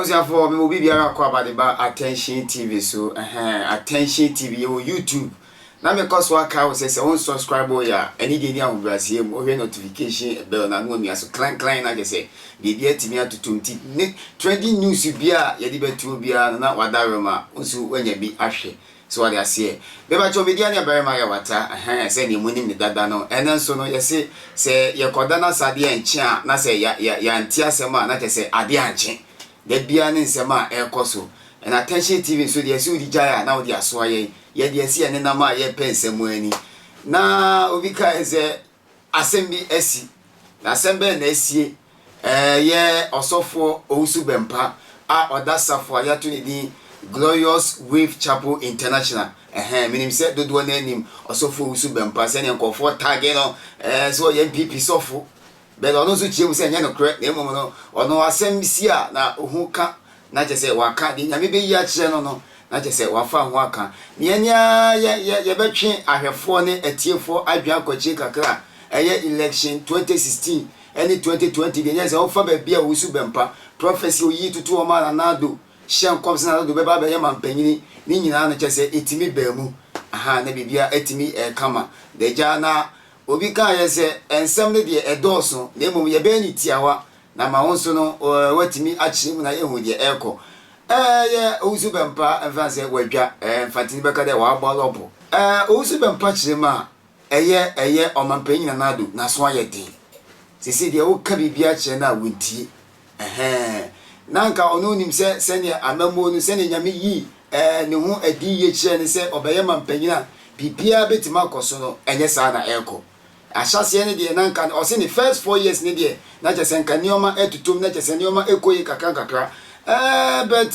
Abusuafoɔ, mema obi biara akɔ abadeba Attention TV so. Ɛhɛn, Attention TV, yɛwɔ YouTube. Na mekɔ so aka wo sɛ sɛ wo subscribe yɛ a, ɛne deɛ ni ahobrɛaseɛ mu, wohwɛ notification bell na ano amia so klan klan na kyɛ sɛ biribi atumi atotom nti ne trending news bi a yɛde bɛtuo biara no na wada ma nso woanya bi ahwɛ so wade aseɛ. Bɛbakyɛ omedia ne abarima yɛ wata ɛhɛn sɛdeɛ munim ne dada no. Ɛno nso no, yɛse sɛ yɛkɔda no sɛ adeɛ nkye a, na sɛ yɛante asɛm a, na kyɛ sɛ adeɛ ankye da biara ne nsɛm a ɛrekɔ so. Ɛna Attention TV nso deɛ, sɛ wodi gyae a na wode asoa yɛn, yɛde asi yɛn nenam a yɛpɛ nsɛm ani. Na obi kae sɛ asɛm bi asi, na asɛm bɛn na asie? Ɛyɛ Ɔsɔfoɔ Owusu Bɛmpa a ɔda safo a yɛato ne din Glorious Wave Chapel International. Ɛhɛn, menim sɛ dodoɔ no anim Ɔsɔfoɔ Owusu Bɛmpa sɛdeɛ nkɔfoɔ tag no sɛ ɔyɛ NPP sɔfo, bɛn ɔno nso kyerɛ mu sɛ ɛnyɛ nokorɛ, na mmom no ɔno asɛm si a na ohu ka na kyerɛ sɛ waka deɛ Nyame bɛyi akyerɛ no na kyerɛ sɛ wafa ho aka. Neɛ yɛ yɛbɛtwe ahwɛfoɔ ne atiefoɔ adwene akɔkyire kakra a ɛyɛ election 2016 ɛne 2020 deɛ, nyɛ sɛ wofa baabi a Owusu Bɛmpa prophecy oyi toto ɔma Nana Addo hyɛ nkɔm sɛ Nana Addo bɛba abɛyɛ mampanyini ne nyinaa no, kyerɛ sɛ ɛtumi baa mu aha na biribia ɛtumi ɛkama dagya. Na obi kaa yɛ sɛ nsɛm no deɛ ɛdɔɔso, na mmom yɛbɛyɛ ne tiawa na ma wo nso no watumi akyerɛ mu na yɛhu deɛ ɛrekɔ. Ɛyɛ Owusu Bɛmpa mfa sɛ wadwa mfantini bɛka dɛ wabɔ lɔbo. Owusu Bɛmpa kyerɛ mu a, ɛyɛ ɔmampanyin Nana Addo n'aso ayɛ den sisi deɛ, woka biribi akyerɛ no a wontie. Ɛhɛn, na nka ɔno nim sɛ sɛnea amammuo no, sɛnea Nyame yi ne ho adi yie kyerɛ ne sɛ ɔbɛyɛ mampanyin a biribiara bɛtumi akɔ so no, ɛnyɛ saa na ɛrekɔ. Ahyɛseɛ no deɛ, na nka ɔse ne first 4 years ne deɛ, na kyerɛ sɛ nka nneɛma ɛtotom, na kyerɛ sɛ nneɛma ɛkɔ yie kakra nkakra, but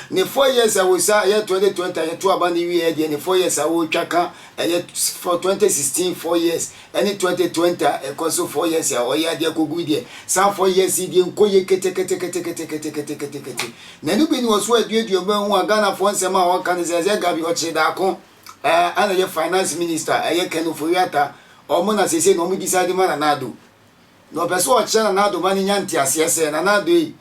ne 4 years a wɔsa ɛyɛ 2020 a yɛto aba ne wie deɛ, ne 4 years a wɔretwa ka ɛyɛ for 2016 4 years ɛne 2020 a ɛkɔ so 4 years a ɔyɛ adeɛ kɔgu deɛ, saa 4 years yi deɛ nkɔ yie keteketeketeketeketekete. Na ɛno bi ne wɔ so aduadua mu ahu a Ghanafoɔ nsɛm a wɔka no sɛ Gabby Otchere Darko ɛna yɛ finance minister, ɛyɛ Ken Ofori-Atta, ɔmo na sese na ɔmo decide ma Nana Addo, na ɔpɛ sɛ ɔkyerɛ Nana Addo ma ne nya nteaseɛ sɛ Nana Addo yi,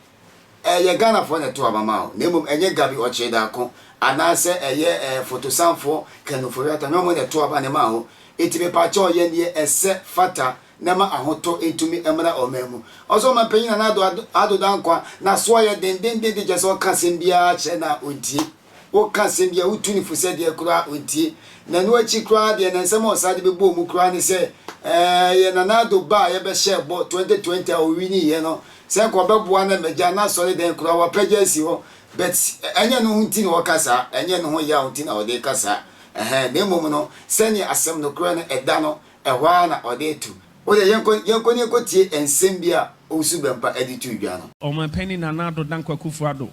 ɛyɛ Ghanafoɔ na ɛto aba ma o, na mmom ɛnyɛ Gabby Otchere Darko anaasɛ ɛyɛ fotosanfoɔ Ken Ofori-Atta na ɔmo na ɛto aba ne ma o. Eti mepakyɛ ɔyɛ neɛ ɛsɛ fata na ma ahotɔ ntumi mmra ɔman mu. Ɔsɛ ɔman panyin Nana Addo Dankwa na so ɔyɛ dendenden kyerɛ sɛ ɔka asɛm biara kyerɛ na ɔntie. Woka asɛm bi a wotu ne fo sɛ deɛ koraa ɔntie. Na ɛno akyi koraa deɛ, na nsɛm a ɔsa de bɛbɔɔ mu koraa ne sɛ yɛ Nana Addo ba a yɛbɛhyɛ bɔ 2020 a ɔwiniiɛ no sɛ nka ɔbɛboa na mmagya na asɔre dɛn koraa wapagya asi hɔ, but ɛnyɛ no ho nti na ɔka saa, ɛnyɛ no ho yaw nti na ɔde ka saa. Ɛhɛn, na mmom no sɛnea asɛm no korɛ no ɛda no ɛhɔ ara na ɔde to. Wode yɛnkɔ ne yɛnkɔtie nsɛm bi a Owusu Bɛmpa de to dwa no. Ɔmanpanin Nana Addo Dankwa Akufo-Addo,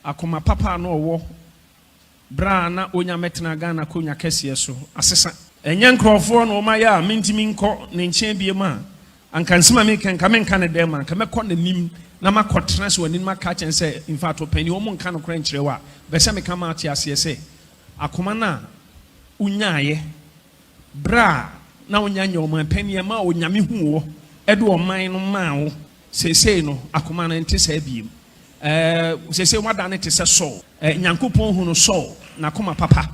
akoma papa a na ɔwɔ berɛ a na onya mɛtena Ghana akonnwa kɛseɛ so asesa. Ɛnyɛ nkurɔfoɔ na ɔma yɛ a mentumi nkɔ ne nkyɛn bie mu a, anka nsɛm a meka nka menka ne dɛm a, nka mɛkɔ n'anim na makɔtena so anim aka kyɛn sɛ in fact ɔpanin, wɔn nka nokorɛ nkyerɛ wo a bɛ sɛ meka ma ate aseɛ sɛ akoma no a wonyaayɛ berɛ a na wonya nyɛ ɔmanpanin ma Onyame hu wɔ ɛde ɔman no maa wo, seesei no akoma no nte saa biem. Seesei wadane te sɛ Saul. Nyankopɔn hu no Saul n'akoma papa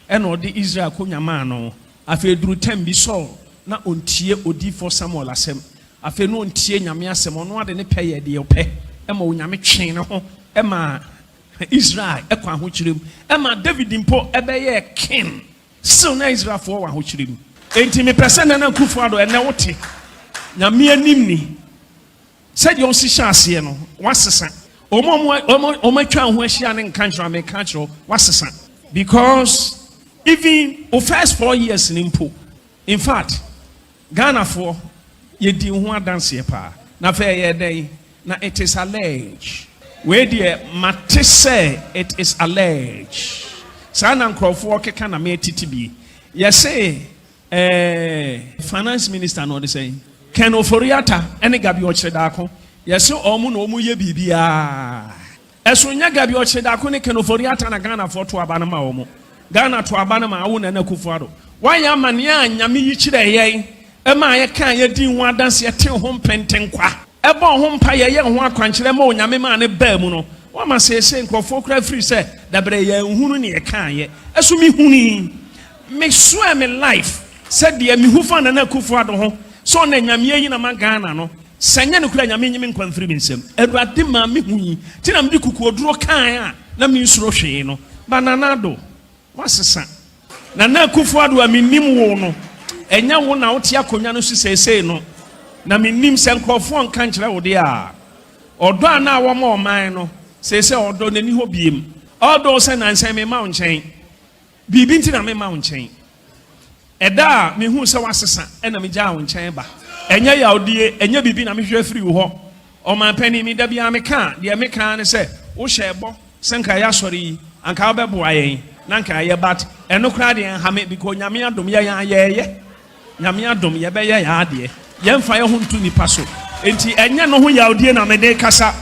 ɛna ɔde Israel akonnwa maa no. Afei duru tam bi, Saul na ɔntie odiifoɔ Samuel asɛm. Afei na ɔntie Nyame asɛm. Ɔno ade ne pɛ yɛ deɛ ɔpɛ ɛma Onyame twee ne ho ɛma Israel ɛkɔ ahokyerɛ mu, ɛma David mpo ɛbɛyɛɛ king. Still na Israelfoɔ wɔ ahokyerɛ mu. Enti mepɛ sɛ Nana Akufo Addo, ɛnɛ wote Nyame anim ni, sɛdeɛ ɔsi hyɛ aseɛ no, wasesa. Ɔmo atwa ho ahyia ne nka nkyerɛ meka kyerɛ, wasesa, because even o first 4 years ni mpo, in fact Ghanafoɔ yɛdi ho adanseɛ paa. Na afei ɛyɛ dɛn na it is alleged, wei deɛ mate sɛ it is alleged saa na nkurɔfoɔ keka na metete bi, yɛse finance minister na ɔde sɛn Ken Ofori-Atta ɛne Gabby Otchere Darko, yɛse ɔmo na ɔmo yɛ biribiara. Ɛso nyɛ Gabby Otchere Darko ne Ken Ofori-Atta na Ghanafoɔ to aba no ma wɔn. Ghana to aba no ma awo Nana Akufo-Addo. Wayɛ amanneɛ a Nyame yi kyerɛ yɛn ɛma yɛka yɛdi ho adanseɛ te ho mpɛntenkwa ɛbɔ ho mpa yɛyɛ ho akwankyerɛ ma Onyame maa ne baa mu no. Woama seesei nkurɔfoɔ koraa firi sɛ dabrɛ yɛanhunu ne yɛkaeɛ. Ɛso mehunui. Me swear me life sɛ deɛ mehu fa Nana Akufo Addo ho sɛ ɔna Nyame ayi no ama Ghana no, sɛ nyɛ nokorɛ a Nyame nyi me nkwa mfiri me nsam. Awurade maa me hui nti na mede kukuoduro kaeɛ a na mensuro hwee no. But Nana Addo, woasesa. Nana Akufo Addo a mennim wo no, ɛnyɛ wo na wote akonnwa no so seesei no, na mennim sɛ nkurɔfoɔ nka nkyerɛ wo deɛ a, ɔdɔ a na wɔma ɔman no, seesei ɔdɔ no nni hɔ biem. Although sɛ nansa yi memma wo nkyɛn, biribi nti na memma wo nkyɛn. Ɛda a mehuu sɛ woasesa na megyaa wo nkyɛn ba. Ɛnyɛ yawdie, ɛnyɛ biribi na mehwehwɛ firi wo hɔ. Ɔman panin, me da biara meka a, deɛ meka ara ne sɛ wohyɛɛ bɔ sɛ nka yɛasɔre yi, anka wobɛboa yɛn na anka yɛyɛ but ɛno koraa deɛ ɛnha me because Nyame adom yɛn ara yɛɛyɛ. Nyame adom yɛbɛyɛ yɛn adeɛ. Yɛmfa yɛn ho nto nnipa so. Enti ɛnyɛ no ho yawdie na mede rekasa.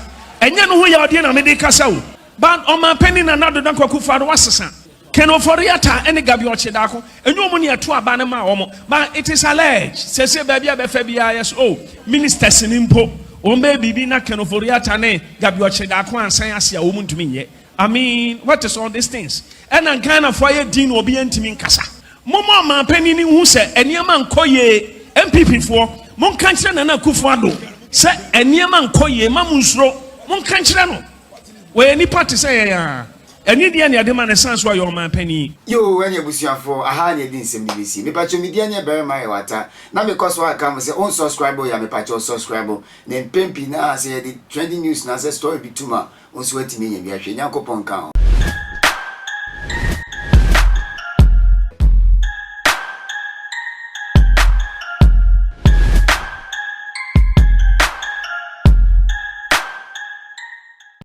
Ɛnyɛ no ho yawdie na mede rekasa o. But Ɔman panin Nana Addo Dankwa Akufo-Addo woasesa. Ken Ofori-Atta ne Gabby Otchere-Darko, ɛnyɛ wɔn na yɛto aba no maa wɔn, but it is alleged, seesei baabi a bɛfa biara yɛse oh, ministers no mpo, wɔn bɛyɛ biribi na Ken Ofori-Atta ne Gabby Otchere-Darko ansan ase a wɔn ntumi nyɛ. I mean, what is all these things? Ɛna Ghanafoɔ ayɛ din na obiara ntumi nkasa. Momma ɔmanpanin no nhu sɛ nneɛma nkɔ yie. NPP foɔ, monka nkyerɛ Nana Akufo-Addo sɛ nneɛma nkɔ yie, mma monnsuro, monka nkyerɛ no. Wɔyɛ nnipa te sɛ yɛn ara. Anidie na yɛde ma no ɛsiane sɛ ɔyɛ ɔman panin. Yoo ɛne abusuafoɔ ahaa na yɛde nsɛm no bɛsi. Mepakyɛw me din ne Barima Yawata na mekɔ so aka mo sɛ wo nsubscribe yɛ a mepakyɛw subscribe na mpɛn pii no ara sɛ yɛde trending news anaasɛ story bi tom a wo nso woatumi anya bi ahwɛ. Nyankopɔn nka ho.